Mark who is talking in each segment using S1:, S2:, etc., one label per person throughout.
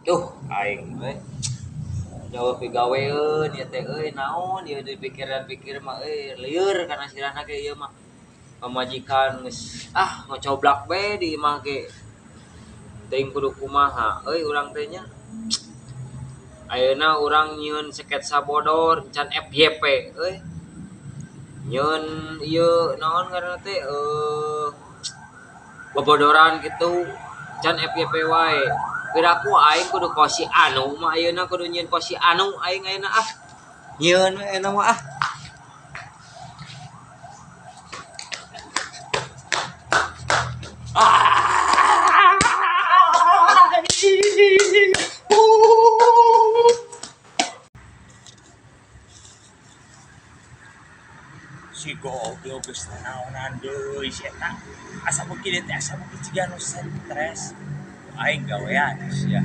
S1: Duh, aing euy. Jauh pigaweun ieu teh euy, naon ieu dipikiran-pikir mah euy, lieur kana sirahna ge ieu mah. Pamajikan geus ah ngocoblak bae di imah ge. Teuing kudu kumaha euy urang teh nya. Ayeuna urang nyieun sketsa bodor can FYP euy. Nyieun ieu naon ngaranna teh bobodoran kitu can FYP wae. Piraku aing kudu kosi anu mah ayeuna kudu nyieun kosi anu aing ayeuna ah. Nyieun we ayeuna mah ah.
S2: Si goblok geus naonan deui si eta. Asa beuki dieu teh asa beuki ciga nu stres. Aing gawean sia.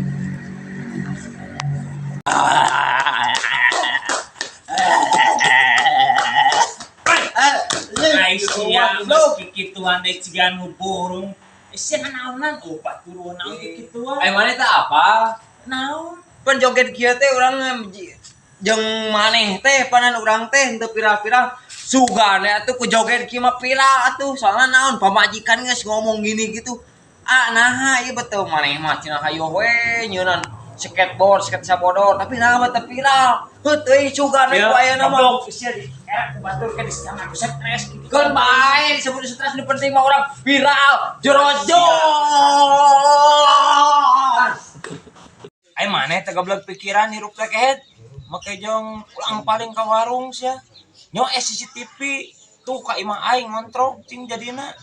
S2: Ai sia geus kikituan deui ciga nu burung. Sia naonan oh batur naon kikituan.
S1: Ai maneh teh apa?
S2: Naon?
S1: Pan joget kieu teh urang jeung maneh teh panan urang teh henteu viral-viral. Sugane atuh ku joget kieu mah viral atuh, soalna naon pamajikan geus ngomong gini gitu. Ah naha ieu betul maneh mah cenah hayoh we nyeunan skateboard, sketsa bodor, tapi naha mah teu viral. Heuh teuing sugane ku ayeuna mah.
S2: Goblok sia di era ku batur ke di sana ku stres kitu.
S1: Keun bae disebut stres nu penting mah urang viral. Jorojol.
S2: Ai maneh teh goblok pikiran hirup teh kehed. Make jeung ulang paling ka warung sia. Nyo CCTV tuh ka imah aing ngontrol cing jadina.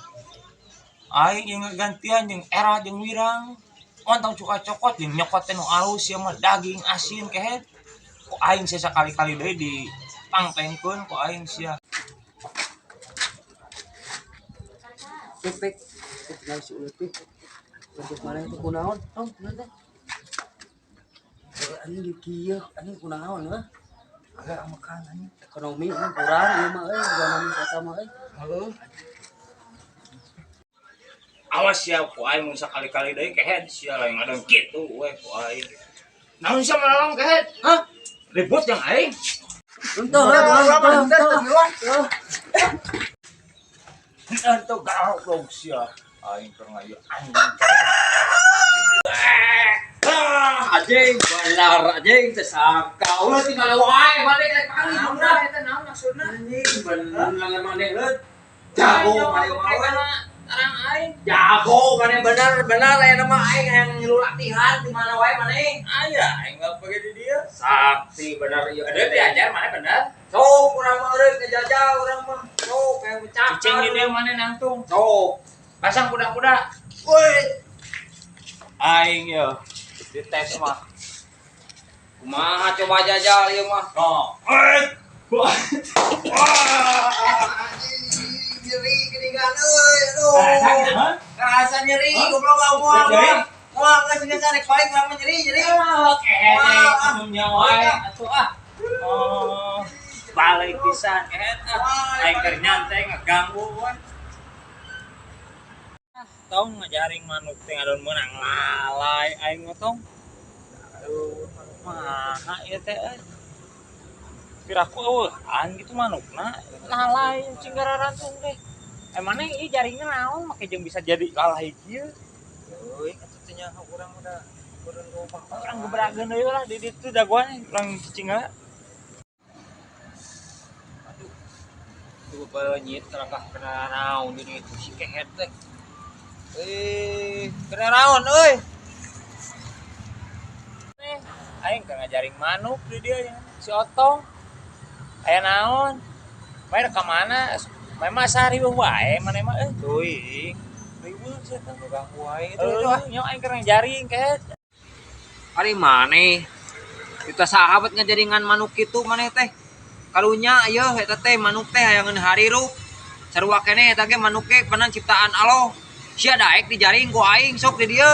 S2: Aing jeung gantian jeung era jeung wirang. Ontong cuka cokot jeung nyokot teh nu alus sia mah daging asin kehed. Ku aing sia sakali-kali deui di pangpengkeun ku aing sia.
S3: Pek, tinggal si ulet teh. Bentuk mana itu kunaon? Tong, kunaon teh? Anjing kieu, anjing kunaon heuh?
S2: Agak makan anjing.
S3: Ekonomi ini kurang ieu mah euy, ekonomi kota mah euy.
S2: Heuh. Awas sia ku aing mun sakali-kali deui kehed sia lain ngadon kitu we ku aing. Naon sia menolong kehed? Hah? Ribut yang aing.
S3: Henteu heuh, henteu.
S2: Henteu goblok sia. Aing keur ngayu anjing.
S1: Anjing benar anjing teu sangka. Ulah tinggal wae balik rek panggil udah.
S2: Eta naon maksudna?
S1: Anjing bener maneh heuh. Jago maneh mah.
S2: Tarang aing.
S1: Jago maneh bener-bener aya mah aing hayang ngilu latihan di mana wae maneh.
S2: Aya aing mah pake di dieu.
S1: Sakti bener ieu.
S2: Ada diajar mana bener?
S1: Sok urang mah eureun ngejajal urang mah. Sok hayang pecah.
S2: Cicing di dieu mana nangtung.
S1: Sok.
S2: Pasang kuda-kuda.
S1: Woi.
S2: Aing yo. Dites mah.
S1: Kumaha coba jajal ieu mah.
S2: Oh.
S1: Anjing nyeri geuningan euy. Aduh. Kerasa nyeri goblok ah moal.
S2: Nyeri?
S1: Moal geus geus rek balik urang mah nyeri nyeri.
S2: Nya wae atuh ah. Oh, balik pisan kehed ah. Aing keur nyantai ngeganggu we. Tong ngajaring manuk teh ngadon meunang lalai aing mah tong. Aduh, manuk maha ieu teh euy. Piraku eueuhan gitu manukna lalai cing gararantung teh. Maneh ieu jaringna naon make jeung bisa jadi lalai kieu?
S1: Euy, atuh teh nyaho urang udah beureun rumah.
S2: Urang gebrageun deui lah di ditu jagoan urang cicing heula.
S1: Aduh. Tuh penyit terakah kena naon di ditu si kehed teh. Kena naon euy?
S2: Aing keur ngajaring manuk di dieu si Otong. Aya naon? Mae ka mana? Mae mah sari wae maneh mah euy.
S1: Teuing.
S2: Riweuh sia teh.
S1: Ganggu wae itu itu ah.
S2: Heuh, nyo aing keur ngajaring kehed.
S1: Ari maneh. Kita sahabat ngajaringan manuk kitu maneh teh. Karunya ieu eta teh manuk teh hayangeun harirup. Sarua keneh eta ge manuk ge panan ciptaan Allah. Sia daek dijaring ku aing sok di dieu.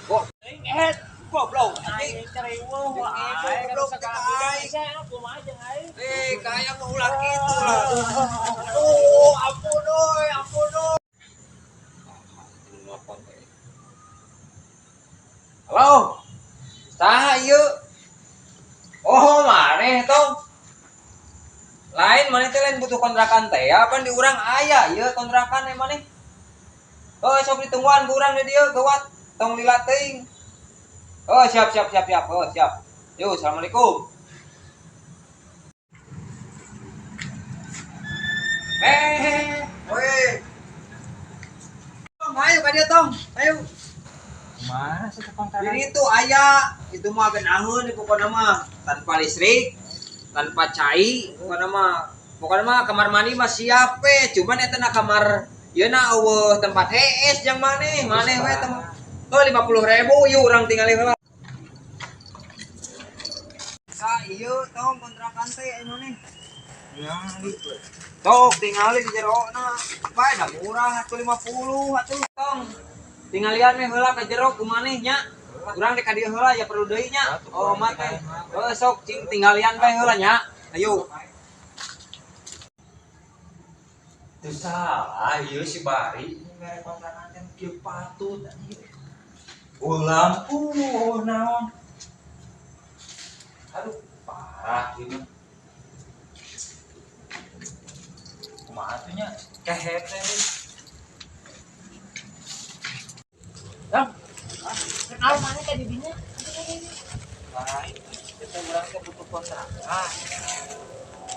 S1: Kok
S2: Aing kehed.
S1: goblok anjing.
S2: Aing riweuh wae.
S1: Goblok aing.
S2: Kumaha jeung aing?
S1: Kaya mah ulah kitu lah. Aduh, ampun euy, ampun euy. Halo. kontrakan teh ya pan di urang aya ieu kontrakan e maneh. Oh, sok ditungguan ku urang di dieu gawat tong lila teuing. Oh, siap siap siap siap. Oh, siap. Yuk, assalamualaikum. Eh, woi. Tong, ayo ka dieu tong. Ayo.
S2: Mana sih kontrakan?
S1: Jadi itu aya, itu mah genaheun pokokna mah tanpa listrik, tanpa cai, pokokna mah kamar mandi mah siap we, cuman eta na kamar ieu na eueuh tempat hees jang maneh, maneh we tem. Oh, 50.000 yuk urang tingali heula. Sa ieu tong kontrakan teh aya maneh.
S2: Ya, gitu.
S1: Tok tingali di jero na. Bae da murah atuh 50 atuh tong. Tinggalian we heula ka jero ku maneh nya. Urang rek ka dieu heula ya perlu deui nya. Oh, mah teh. Oh, sok cing tinggalian bae heula nya. Ayo.
S2: Teu salah ieu si Bari mere kontrakan teh kieu patut anjing. Oh, lampu oh, naon. Aduh, parah ieu mah. Kumaha tuh nya? Kehet teh.
S3: Tong. Kenal mana teh di dinya?
S2: Lain, kita urang teh butuh kontrakan.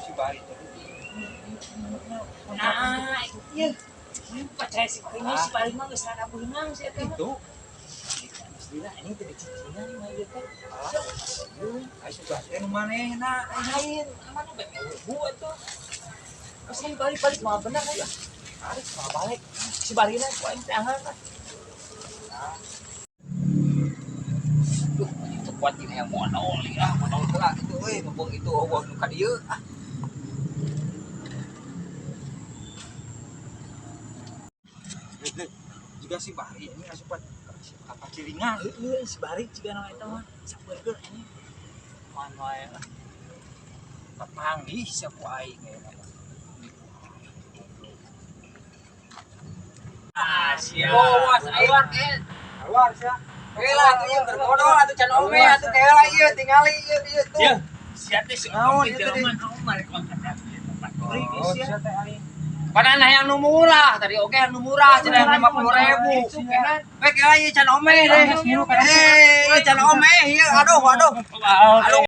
S2: Si Bari teh.
S3: Nah, ieu. Percaya si Bari mah, si Bari mah geus rada beunang si eta mah.
S2: Itu.
S3: Pastilah ini teh dicicinan mah ieu teh.
S2: Ayo sudah teh nu manehna.
S3: Lain, aman we eueuh atuh. Terus ini balik-balik mah bener ya. Balik mah balik. Si Bari na ku aing teh angan lah.
S1: Duh, itu kuat ini yang modal ya, modal heula gitu euy, mumpung itu eueuh nu ka dieu ah.
S2: Juga si Bari ini asupan apa cilingan.
S3: Heeh, si Bari jiga na eta mah sabeurkeun anjing.
S2: Man wae lah. Kapanggih sia ku aing ya.
S3: Ah, siap.
S1: Oh, was aing.
S2: Keluar sia.
S1: Oke lah atuh ieu bermodal atuh can ome atuh keula ieu tingali ieu ieu tuh.
S3: Ya, sia teh si
S1: Naon
S3: Naon
S1: ieu teh?
S3: Naon mari kontrakan di tempat kuring
S2: Oh,
S3: sia.
S2: sia teh aing.
S1: Padahal hayang nu murah, tadi oke nu murah cenah 50.000. We keula ieu can ome deh. Eh, ieu can ome ieu aduh aduh. Aduh.